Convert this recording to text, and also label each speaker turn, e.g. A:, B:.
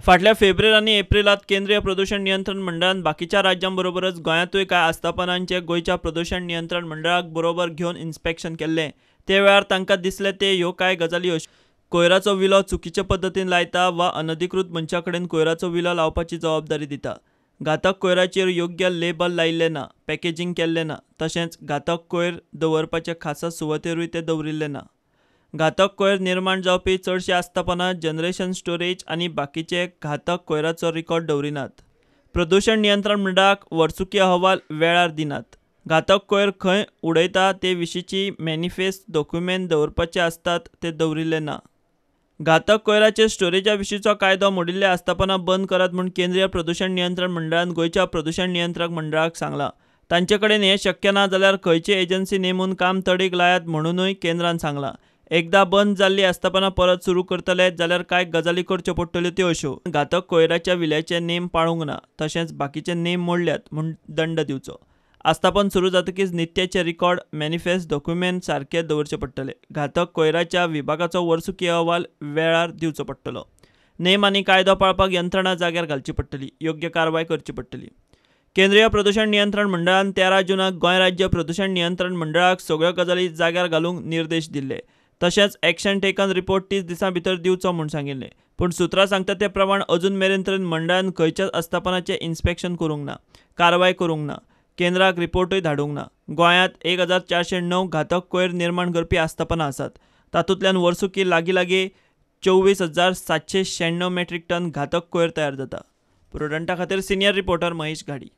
A: फाटल्या फेब्रेर आनी एप्रिलांत केंद्रीय प्रदूशण नियंत्रण मंडळान बाकीच्या राज्यांबरोबरच गोंयांतूय कांय आस्थापनांचे गोंयच्या प्रदूशण नियंत्रण मंडळाक बरोबर घेवन इन्स्पेक्शन केल्लें. ते वेळार तांकां दिसलें ते ह्यो कांय गजाली अश्यो: कोयराचो विलो चुकीचे पद्दतीन लायता वा अनधिकृत मनशा कडेन कोयराचो विलो लावपाची जबाबदारी दिता. घातक कोयराचेर योग्य लेबल लायिल्लें ना, पॅकेजींग केल्लें ना, तशेंच घातक कोयर दवरपाचे खासा सुवातेरूय ते दवरिल्ले ना. घातक कोयर निर्माण जावपी चडशीं आस्थापनां जनरेशन स्टोरेज आनी बाकीचे घातक कोयराचो रिकॉर्ड दवरिनात. प्रदूशण नियंत्रण मंडळाक वर्सुकी अहवाल वेळार दिनात. घातक कोयर खंय उडयता ते विशींची मॅनिफेस्ट दोकुमेंत दवरपाचे आसतात ते दवरिल्ले ना. घातक कोयराचे स्टोरेजा विशींचो कायदो मोडिल्ले आस्थापनां बंद करात म्हूण केंद्रीय प्रदूशण नियंत्रण मंडळान गोंयच्या प्रदूशण नियंत्रक मंडळाक सांगलां. तांचे कडेन हें शक्य ना जाल्यार खंयची एजन्सी नेमून काम तडीक लायात म्हणूनय केंद्रान सांगलां. एकदां बंद जाल्लीं आस्थापनां परत सुरू करतले जाल्यार कांय गजाली करच्यो पडटल्यो त्यो अश्यो: घातक कोयराच्या विल्याचे नेम पाळूंक ना, तशेंच बाकीचे नेम मोडल्यात म्हूण दंड दिवचो. आस्थापन सुरू जातकीच नित्याचे रिकॉर्ड, मॅनिफेस्ट दोकुमेंत सारके दवरचे पडटले. घातक कोयराच्या विभागाचो वर्सुकी अहवाल वेळार दिवचो पडटलो. नेम आनी कायदो पाळपाक यंत्रणा जाग्यार घालची पडटली, योग्य कारवाय करची पडटली. केंद्रीय प्रदूशण नियंत्रण मंडळान 13 जूनाक गोंय राज्य प्रदूशण नियंत्रण मंडळाक सगळ्यो गजाली जाग्यार घालूंक निर्देश दिल्ले. तशेंच एक्शन टेकन रिपोर्ट 30 दिसां भितर दिवचो म्हूण सांगिल्लें. पूण सुत्रां सांगता ते प्रमाण अजून मेरेन तरी मंडळान खंयच्याच आस्थापनाचें इन्स्पेक्शन करूंक ना, कारवाय करूंक ना, केंद्राक रिपोर्टूय धाडूंक ना. गोंयांत 1409 घातक कोयर निर्माण करपी आस्थापनां आसात. तातूंतल्यान वर्सुकी लागीं लागीं 24,796 मेट्रीक टन घातक कोयर तयार जाता. प्रुडंटा खातीर सिनियर रिपोर्टर महेश घाडी.